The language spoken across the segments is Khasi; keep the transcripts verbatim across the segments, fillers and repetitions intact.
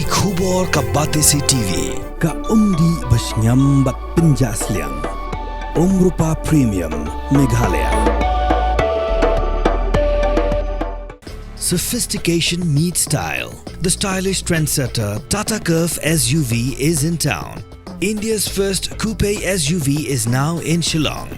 Khubor ka Batesi T V, ka umdih ba shngiam bad pynjah sliang. Umrupa Premium, Meghalaya. Sophistication meets style. The stylish trendsetter Tata Curvv S U V is in town. India's first coupe S U V is now in Shillong.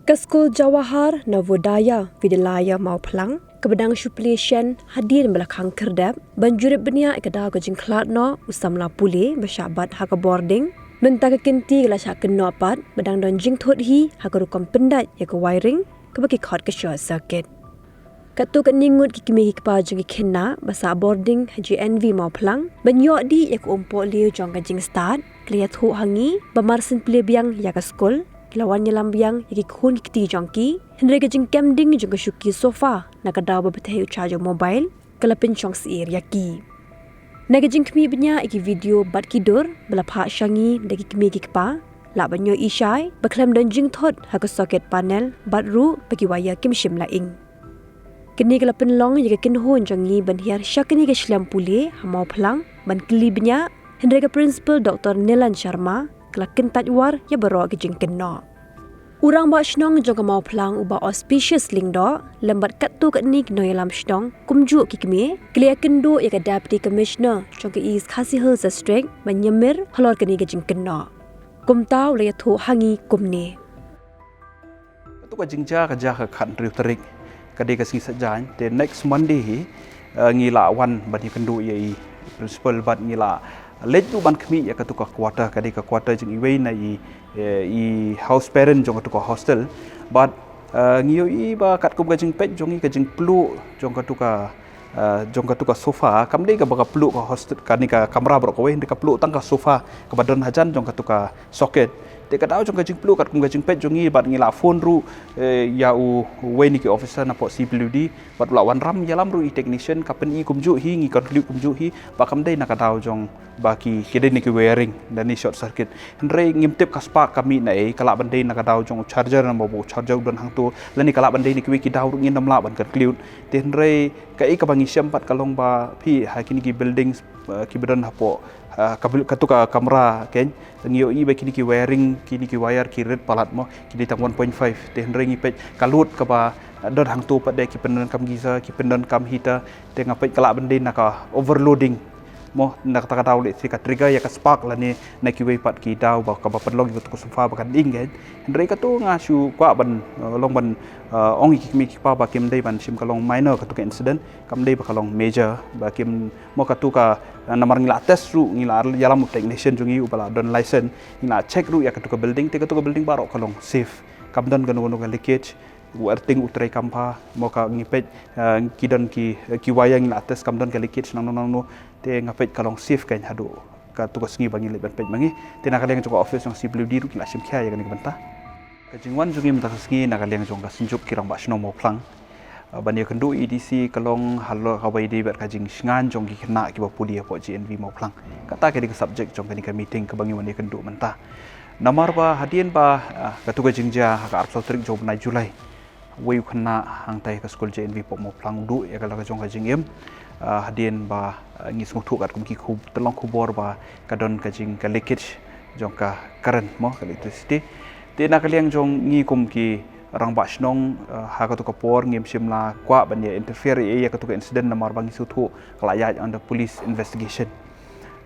Ka skul Jawahar Navodaya Vidyalaya Mawphlang, kaba dang shu plie shen hadien ba la khang khyrdep ban jurip bniah ïa ka daw ka jingkhlad noh u samla pule ba shah bat ha ka bording. Mynta ka kynti ka la shah kynnoh pat, ba dang don jingthut hi ha ka rukom pyndait ïa ka wiring kaba ki khot ka short circuit. Katto katne ngut ki kmie ki kpa jong ki khynnah ba sah bording ha J N V Mawphlang ban ïoh dih ïa ka umpohliew jong ka jingstad, ki la ïathuh ha ngi ba mar syn plie biang ïa ka skul, ki la wan ïalam biang ïa ki khun ki kti jong ki, hynrei ka jingkem ding jong ka shuki sofa na ka daw ba pynthei u charger mobile ka la pynshong syier ïa ki. Na ka jingkhmih bniah ïa ki video bad ki dur ba la phah sha ngi da ki kmie ki kpa, lah ban ïohi shai ba khlem don jingthut ha ka socket panel bad ruh ba ki wire kim shym la ing. Kane ka la pynlong ïa ka kynhun jong ngi ban hiar sha kane ka shlem pule ha Mawphlang ban kylli bniah, hynrei ka Principal Doctor Nilan Sharma ka la kyntait war ïa baroh ki jingkynnoh. U Rangbah Shnong jong ka Mawphlang u Bah Auspicious Lyngdoh lem bad katto katne ki nongïalam shnong kumjuh ki kmie ki la ïakynduh ïa ka Deputy Commissioner jong ka East Khasi Hills District ban ïamir halor kane ka jingkynnoh. Kumta u la ïathuh ha ngi kumne. Katu ka jingjia ka jia ka khathynriew tarik, ka dei ka sngi Saitjaiñ, te next Monday hi, eh, ngi la wan ban ïakynduh ïa i principal bad ngi la leit ruh ban khmih ïa katu ka quarter, ka dei ka quarter jong iwei na i, eh, i house parent jong katu ka hostel. Bad, eh, ngi ïohi ba katkum ka jingpeit jong ngi, ka jingpluh jong katu ka, eh, jong katu ka sofa, kam dei kaba ka pluh ka hostel, kane ka kamra baroh kawei, hynrei ka pluh tang ka sofa kaba don hajan jong katu ka socket. Te ka daw jong ka jingpluh katkum ka jingpeit jong ngi bad ngi la phone ruh, eh, ïa u, uwei na ki officer napoh C W D bad u la wanrah ïalam ruh i technician, ka pyni kumjuh hi, ngi conclude kumjuh hi ba kam dei na ka daw jong ba ki, ki dei na ki wiring lane short circuit. Hynrei ngim tip ka spark ka mih na ei, ka lah ban dei na ka daw jong u charger, namar ba u charger u don hangto, lane ka lah ban dei na kiwei ki daw ruh ngin ym lah ban conclude. Te hynrei kaei kaba ngi shem pat ka long ba phi ha kine ki buildings, eh, kiba don hapoh, eh, ka bil-, katu ka kamra, keiñ, ngi ïohi ba kine ki wiring, kine ki wire ki rit palat mo, ki dei tang one point five. Te hynrei ngi peit ka load kaba, eh, don hangto pat de ki pyndonkam geyser, ki pyndonkam heater, te nga peit ka lah ban dei na ka overloading mo, na kata ka daw lehse ka trigger ïa ka spark lane na kiwei pat ki daw ba kaba pynlong ïa katu ka sofa ba kan ing, keiñ. Hynrei katu nga shu kwah ban, eh, long ban, eh, ong ïa ki kmie ki kpa ba kim dei ban shim ka long minor katu ka incident, kam dei ba ka long major, ba kim mo katu ka, eh, namar ngi la test ruh, ngi la ïalam u technician jong ngi uba la don license, ngi la check ruh ïa katu ka building, te katu ka building baroh ka long safe. Kam don kano kano ka leakage, u earthing u trei kam bha, mo ka ngi peit, eh, ki don ki, eh, ki wire ngi la test kam don ka leakage nangno nangno, te nga peit ka long safe keiñ haduh katu ka sngi ba ngi leit ban peit ma ngi. Te na ka liang jong ka office jong C W D ruh ki la shim khia ïa kane ka bynta. Ka jingwan jong ngi mynta ka sngi na ka liang jong ka Synjuk ki Rangbah Shnong Mawphlang, eh, ban ïakynduh ïa i D C ka long halor kaba ïadei bad ka jingshngaiñ jong ki khynnah kiba pule hapoh J N V Mawphlang. Kata ka dei ka subject jong kane ka meeting kaba ngi wan ïakynduh mynta. Namar ba hadien ba, ah, katu ka jingjia ha ka arphew saw tarik jong u bnai July, uwei u khynnah hangtai ha ka skul J N V hapoh Mawphlang u duh ïa ka la ka jong ka jingim. Ah, hadien ba, ah, ngi sngewthuh katkum ki khub-, tyllong khubor ba ka don ka jing ka leakage jong ka current mo, ka electricity. Te na ka liang jong ngi kum ki Rangbah Shnong, ah, ha katu ka por ngim shym la kwah ban ïa interfere ïa, ïa katu ka incident namar ba ngi sngewthuh ka la ïaid under police investigation.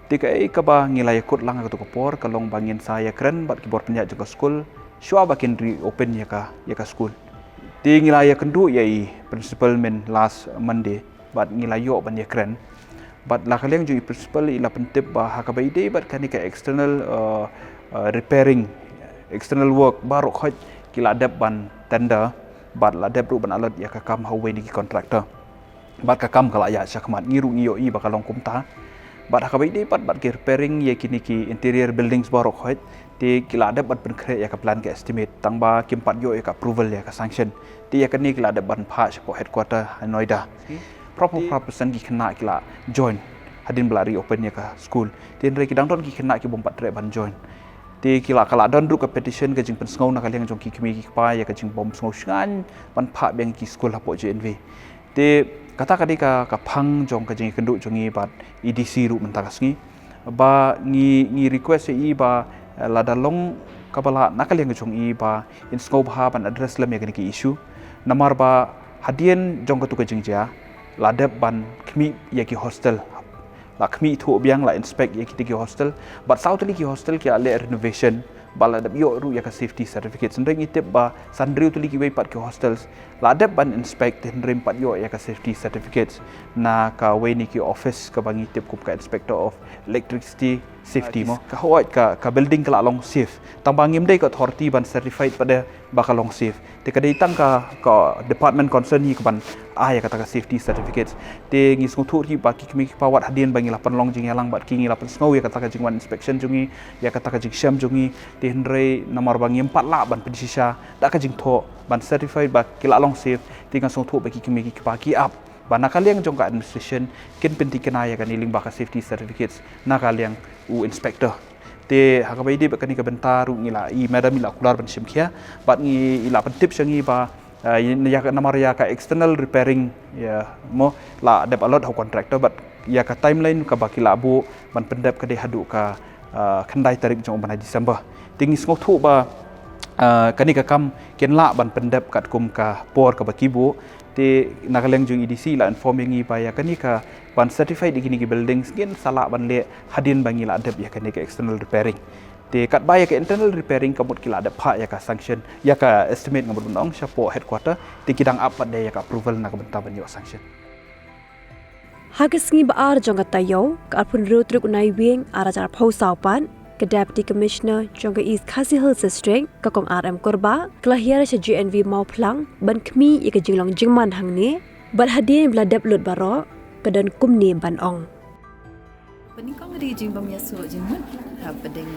Te kaei kaba ngi la ïakut lang ha katu ka por ka long ba ngin sa ïakren bad ki bor pynïaid jong ka skul shuwa ba kin reopen ïa ka, ïa ka skul. Te ngi la ïakynduh ïa i principal myn last Monday bad ngi la ïoh ban ïakren. Bad la ka liang jong i principal i la pyntip ba ha kaba ïadei bad kane ka external, uh, uh, repairing, external work baroh khoit ki la dep ban tender bad la dep ruh ban allot ïa ka kam ha uwei na ki contractor. Bad ka kam ka la ïaid shakhmat, ngi ruh ngi ïohi ba ka long kumta. Bad ha kaba ïadei pat bad ki repairing ïa kine ki interior buildings baroh khoit, te ki la dep ban pynkhreh ïa ka plan ka estimate, tang ba kim pat ïoh ïa ka approval ïa ka sanction. Te ïa kane ki la dep ban phah shapoh headquarter ha Noida. Proper proper percent ki khynnah ki la join hadien ba la reopen ïa ka school. Te hynrei ki dang don ki khynnah ki bym pat treh ban join. Te ki la, ka la don ruh ka petition, ka jingpynsngew na ka liang jong ki kmie ki kpa ïa ka jingbym sngew shngaiñ ban phah biang ki school hapoh J N V. Te kata ka dei ka, ka phang jong ka jingïakynduh jong ngi bad E D C ruh mynta ka sngi, ba ngi, ngi request ïa i ba, eh, lada long kaba lah na ka liang jong i ba in sngewbha ban address lem ïa kane ka issue. Namar ba hadien jong katu ka jingjia la dep ban khmih ïa ki hostel, la khmih thuh biang, la inspect ïa kita ki hostel. Bad saw tylli ki hostel ki la leh renovation, ba la dep ïoh ruh ïa ka safety certificate. Hynrei ngi tip ba san hynriew tylli kiwei pat ki hostels la dep ban inspect, hynrei ym pat ïoh ïa ka safety certificates na kawei na ki office kaba ngi tip kum ka Inspector of Electricity Safety, mo. Ka hooid ka, ka building ka la long safe, tang ba ngim dei ka authority ban certified pat de ba ka long safe. Te ka dei tang ka, ka department concern hi kaban ai ïa kata ka safety certificates. Te ngi sngewthuh hi ba ki kmie ki kpa, wat hadien ba ngi la pynlong jingïalang bad ki, ngi la pynsngew ïa kata ka jingwan inspection jong ngi, ïa kata ka jingshem jong ngi. Te hynrei namar ba ngim pat lah ban pynshisha da ka jingthoh ban certified ba ki la long safe, te nga sngewthuh ba ki kmie ki kpa ki ap ba na ka liang jong ka administration kin pynthikna ïa kane lyngba ka safety certificates na ka liang u inspector. Te ha kaba ïadei bad kane ka bynta ruh ngi la, i madam i la kular ban shim khia bad ngi, i la pyntip sha ngi ba, eh, ïa ka, namar ïa ka external repairing, ïa, mo, la dep allot ha u contractor bad ïa ka timeline kaba ki la buh ban pyndep ka dei haduh ka, eh, khyndai tarik jong u bnai December. Te ngi sngewthuh ba, eh, kane ka kam kin lah ban pyndep katkum ka por kaba ki buh. Te na ka liang jong E D C la inform ïa ngi ba ïa kane ka ban certified ïa kine ki buildings ngin sa lah ban leh hadien ba ngi la dep ïa kane ka external repairing. Te katba ïa ka internal repairing ka mut ki la dep phah ïa ka sanction, ïa ka estimate nga mut ban ong, shapoh headquarter, te ki dang ap pat de ïa ka approval na ka bynta ban ïoh sanction. Ha ka sngi ba ar jong ka taïew, ka arphew hynriew tarik u Naiwieng arhajar arphew saw pat, ka Deputy Commissioner jong ka East Khasi Hills District, ka Kong R M Kurbah, ka la hiar sha J N V Mawphlang ban khmih ïa ka jinglong jingman hangne. Bad hadien ba la dep lut baroh, ka don kumne ban ong. Bad nyngkong ka dei ka jingbym ïasuh jingmut hapdeng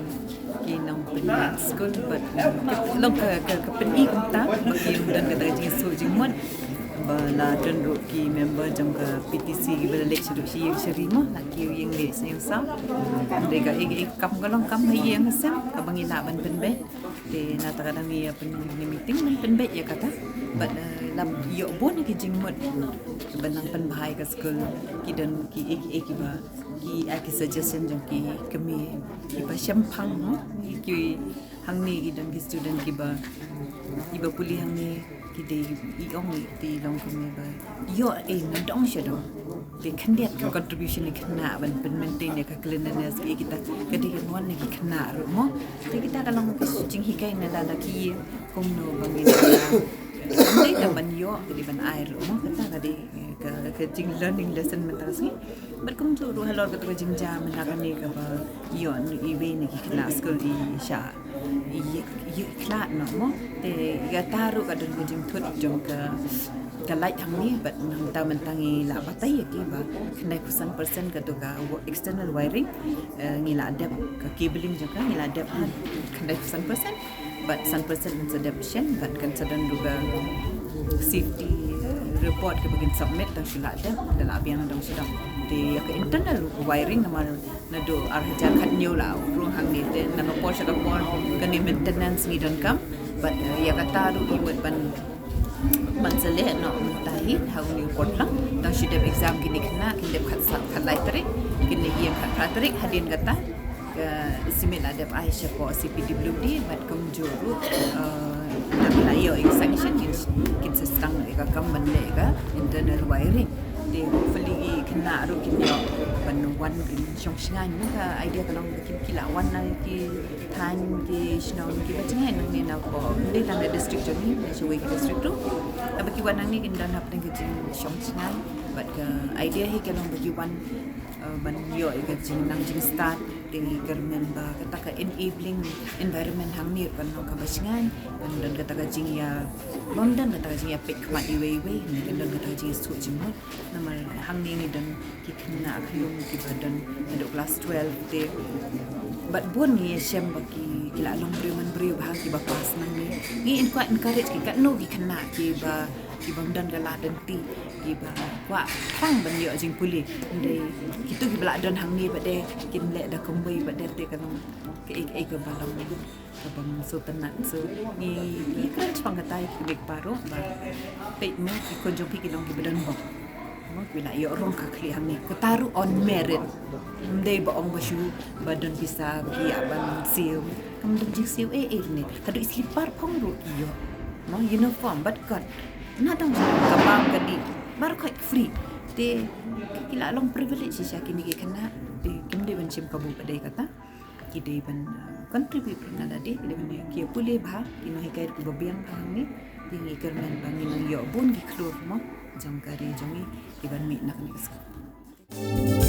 ki nongpynïaid skul bad, mm, ka, long ka, ka, ka pyni kumta ba kim don kata ka jingïasuh jingmut ba la don ruh ki member jong ka P T C kiba la leit shaduh sha ïing sha ri mo, la kiew ïing leit sha ïing saw. Dei ka, i, i kam ka long kam ha ïing ha sem kaba ngi lah ban pynbeit. Te nangta ka dang ïa pyn, ïa meeting ban pynbeit ïa kata. Bad, eh, la ïoh bun ki jingmut ban nang pynbha ïa ka skul, ki don ki, eh, eh, kiba, ki, eh, ki suggestion jong ki kmie kiba shemphang, no? Ki hangne ki don ki student kiba, kiba pule hangne, ki dei i ong i, te i long kumne ba ïoh ei nadong shadong. Te khyndiat ka contribution i khynnah ban pyn-maintain ïa ka cleanliness, ki kita ka dei ka wan na ki khynnah ruh mo. Te kita ka long ka jinghikai na la la ki ïing kumno ba ngin ïa, ka dei ka ban ïoh, ka dei ban ai ruh mo. Kata ka dei ka, ka jing learning lesson mynta ka sngi. Bad kumjuh ruh halor kata ka jingjia mynta kane kaba ïoh iwei na ki khynnah skul i shah ïa, ïa khlad noh mo. Te kata ruh ka don ka jingthut jong ka, ka light hangne bad nangta mynta ngi la batai ïa ki ba khyndaiphew san percent kato ka wa-, external wiring, eh, ngi la dep ka cabling jong ka ngi la dep khyndaiphew san percent bad san percent ngan sa dep shen bad kan sa don ruh ka safety report kaba kin submit tang shu la dep da la biang dong shu dong. Te ïa ka internal wiring namar naduh ar hajar khathynñiew la rung hangne te na ka por sha ka por kane maintenance ngi donkam. Bad, eh, ïa kata ruh ngi mut ban, ban sa leh noh mynta hi ha une u por lang. Tang shu dep exam kine khynnah kin dep khatsaw khatlai tarik, kine ïeng khatphra tarik. Hadien kata ka estimate la dep ai shapoh C P W D bad kumjuh ruh, eh, lada la ïoh ïa ka sanction kin, kin sa sdang ïa ka kam ban leh ïa ka internal wiring. Te hopefully ki khynnah ruh kin ïoh ban wan kin shong shngaiñ. Ka idea ka long ba kin, ki la wan na ki thaiñ ki shnong kiba jngai nangne na ko, ym dei tang na district jong ngi, na shawei ki district ruh. Haba ki wan nangne kin don hapdeng ka jingshong shngaiñ. Bad ka idea hi ka long ba ki wan, eh, ban ïoh ïa ka jingnang jingstad. Te ngi kyrmen ba kata ka enabling environment hangne kan long kaba shngain, kan don kata ka jingïa, bym don kata ka jingïa peit khmat iwei iwei, ne kan don kata ka jingïa suk jingmut. Namar hangne ngi don ki khynnah khyllung kiba don haduh klas twelve te. Bad bun ngi shem ba ki, ki la long briew man briew bha kiba pass nangne. Ngi encourage ki katno ki khynnah kiba, kibym don ka lad lynti, kiba kwah tang ban ïoh jingpule. Hynrei kito kiba la don hangne pat de kin leh da kumwei pat de te ka long kaei kaei kaba long kabym sngewtynnat. So ngi, ngi kren shaphang kata ïa ki baroh ba peit mo ki khun jong phi ki long kiba don bok. Mo ki la ïoh rong ka khlieh hangne. Kata ruh on merit. Ym dei ba ong ba shu ba don pisa ba ki ïa ban siew. Kam don jingsiew ei ei ne. Haduh i slipar phong ruh ki ïoh. Mo uniform bad kot. Na dang ka bam ka dih. Baroh khoit free. Te ki la long privilege shisha kine ki khynnah. Te kim dei ban shim kabu pat de kata. Ki dei ban, uh, contribute na lade, ki dei ban ïa, ki ïa pule bha, ki nonghikai kiba biang bha hangne. Te ngi kyrmen ba ngin ïoh bun ki khlur mo jong ka ri jong ngi kiban mih na kane ka skul.